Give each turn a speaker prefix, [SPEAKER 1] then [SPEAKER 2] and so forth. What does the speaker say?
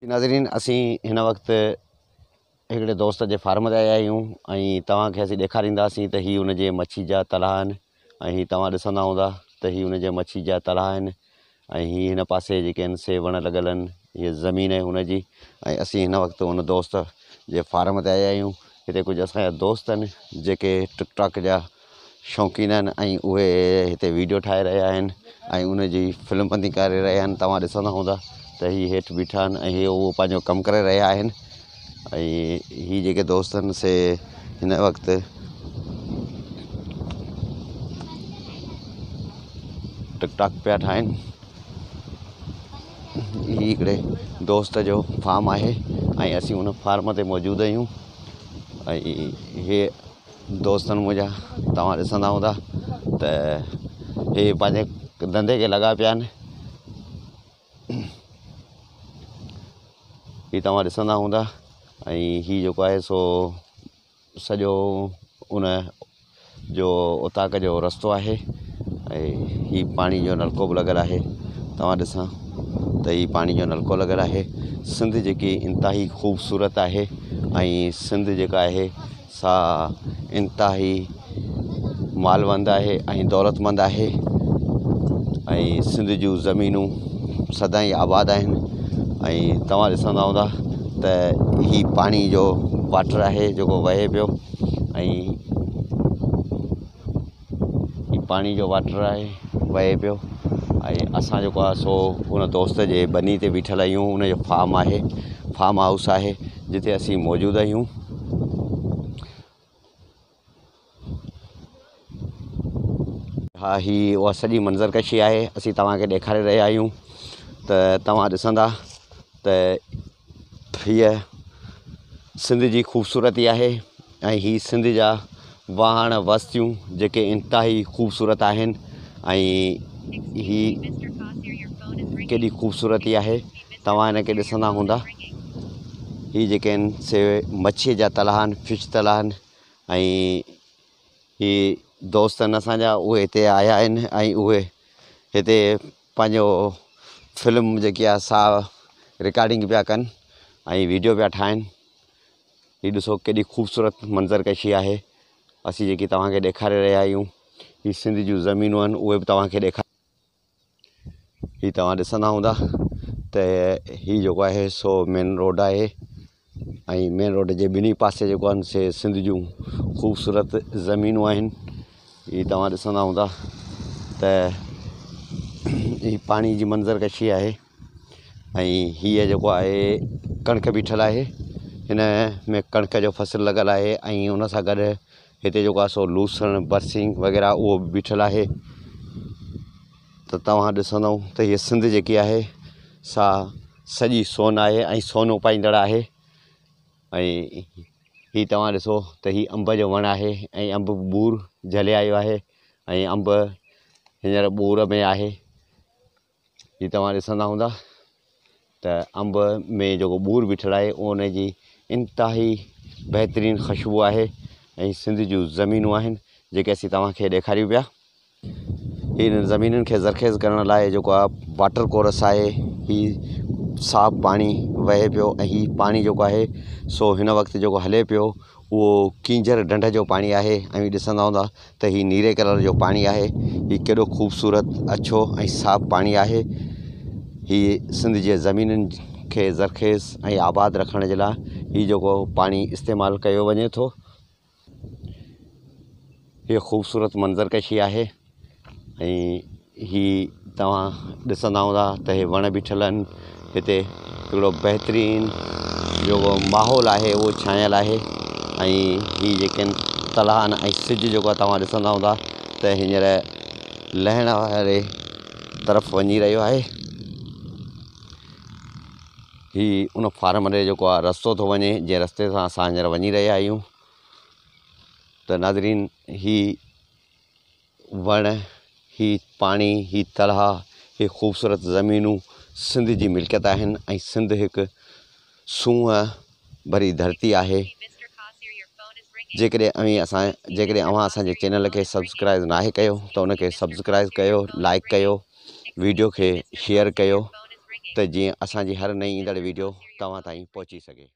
[SPEAKER 1] ناظرين اسين هن وقت هڪڙي دوست جي فارم تي آيا آهيون ۽ توهان کي اسين ڏيکارينداسين ته هي ان جي مڇي جا تلاء آهن ۽ هي توهان ڏسندا هوندا ته هي ان جي مڇي جا تلاء آهن ۽ هي هن پاسي جيڪي آهن سي وڻ لڳل آهن هي زمين آهي ان جي ۽ اسين هن وقت ان دوست جي فارم تي آيا آهيون هتي ڪجهه اسان جا دوست آهن جيڪي ٽڪ ٽاڪ جا شوقين آهن ۽ اهي هتي ويڊيو ٺاهي رهيا آهن ۽ ان جي فلم بندي ڪري رهيا آهن توهان ڏسندا هوندا ته هي هيٺ بيٺا آهن ۽ هي اهو پنهنجو ڪم ڪري رهيا آهن ۽ هي جيڪي دوست آهن سي هن وقت ٽڪ ٽاڪ پيا ٺاهن هي هڪڙي دوست جو فارم آهي ۽ اسين ان فارم تي موجود آهيون ۽ هي دوستن منهنجا توهان ڏسندا هوندا ته هي پنهنجي ڌنڌي کي لڳا پيا آهن هي توهان ڏسندا هوندا ۽ هي جيڪو آهي سو سڄو ان جو اوطاق جو رستو آهي ۽ هي پاڻي جو نلڪو به لڳل آهي توهان ڏسان ته هي پاڻي جو نلڪو لڳل آهي سنڌ جيڪي انتهائي خوبصورت آهي ۽ سنڌ جيڪا آهي سا انتهائي مالوند آهي ۽ دولتمند آهي ۽ سنڌ جون زمينون سدائين آباد آهن ۽ توهان ڏسندا هوندا ته هي پاڻي جو واٽر آهي جيڪو وهي پيو ۽ هي پاڻي جو واٽر آهي وهي پيو ۽ اسان جيڪو آهي سو ان دوست جي ٻني تي بيٺل آهيون ان جو فارم آهي فارم هائوس آهي جتي اسين موجود آهيون. ها هي اها سڄي منظر ڪشي آهي اسين توهان کي ڏيکاري رهيا آهيون ته توهان ڏسندا ته هيء سنڌ جي خوبصورتي آهي ۽ هي سنڌ جا واهڻ وستيون جيڪي انتهائي خوبصورت آهن ۽ هي ڪيڏي خوبصورتي آهي توهان هن کي ڏسندا هوندا هي جيڪي آهن سي مڇي جا تلاء آهن فش تلاء آهن ۽ هي دوست آهن اسان جا اهي هتي آيا آهن ۽ اهي هتي پنهنجو فلم جيڪي آهي سا رڪارڊنگ پيا ڪن ۽ ويڊيو پيا ٺاهن هي ڏسو ڪيڏي خوبصورت منظر ڪشي آهي اسين جيڪي توهان کي ڏيکاري رهيا آهيون هي سنڌ جون زمينون آهن اهي به توهان کي ڏيکار هي توهان ڏسندا هوندا ته هي جيڪو آهي سو مين روڊ آهي ۽ مين روڊ جي ٻنهي پاسي جيڪو آهن سي سنڌ جون خوبصورت زمينون آهن هي توهان ڏسندا هوندا ته هي پاڻي جي منظر ڪشي آهي ۽ هيء جيڪو آهي ڪڻڪ بيٺل آهي هن ۾ ڪڻڪ جو فصل لڳل آهي ۽ ان سان گڏ هتي جيڪو آهي سو لوسڻ برسين وغيره اهو به بيٺل آهي ته توهان ڏسندو ته هيء سنڌ جيڪي آهي سا سڄي سون آهي ۽ سون اپائيندڙ آهي ۽ هي توهان ڏسو ته هي انب جو وڻ آهي ۽ انب ٻور جهلي آيو آهي ۽ انب هينئر ٻور ۾ آهي هي توهان ڏسندا هوندا ته انب ۾ جيڪو ٻور بيٺل آهي ان جي انتهائي بهترين خوشبو آهي ۽ سنڌ جون زمينون آهن جيڪي اسين توهان کي ڏيکاريون پيا هنن زمينن کي زرخيز ڪرڻ لاء جيڪو آهي واٽر ڪورس آهي هي صاف پاڻي وهي پيو ۽ هي پاڻي جيڪو آهي سو هن وقت جيڪو هلي پيو اهو ڪينجهر ڍنڍ جو پاڻي آهي اوهين ڏسندا هوندا ته هي نيري ڪلر جو پاڻي آهي هي ڪيڏو خوبصورت اڇو ۽ صاف پاڻي آهي هي سنڌ جي زمينن کي زرخيز ۽ آباد رکڻ جي لاء هي جيڪو پاڻي استعمال ڪيو وڃي ٿو هي خوبصورت منظر ڪشي آهي ۽ هي توهان ڏسندا هوندا ته هي وڻ بيٺل آهن هتي هڪڙو بهترين جيڪو ماحول آهي اهو ڇانيل آهي ۽ هي جيڪي آهن تلاء آهن ۽ سج جيڪو آهي توهان ڏسندا هوندا ته هينئر لهڻ واري طرف وڃي رهيو آهي هي ان فارم ڏي جيڪو آهي رستو ٿو وڃي جنهن رستي سان اسان هينئر وڃي رهيا آهيون ته ناظرين هي وڻ، هي پاڻي، هي تلاء، هي خوبصورت زمينون سنڌ جي ملڪيت آهن ۽ سنڌ هڪ سونهن ڀري ڌرتي آهي. جيڪڏهن اوهين اسان جيڪڏهن اوهان اسان جي چينل کي سبسڪرائيب ناهي ڪيو ته ان کي سبسڪرائيب ڪيو لائيڪ ڪيو ويڊيو کي شيئر ڪيو. ته جيئن اسان جي هر نئين ايندڙ ويڊيو توهان تائين پهچي سگهي.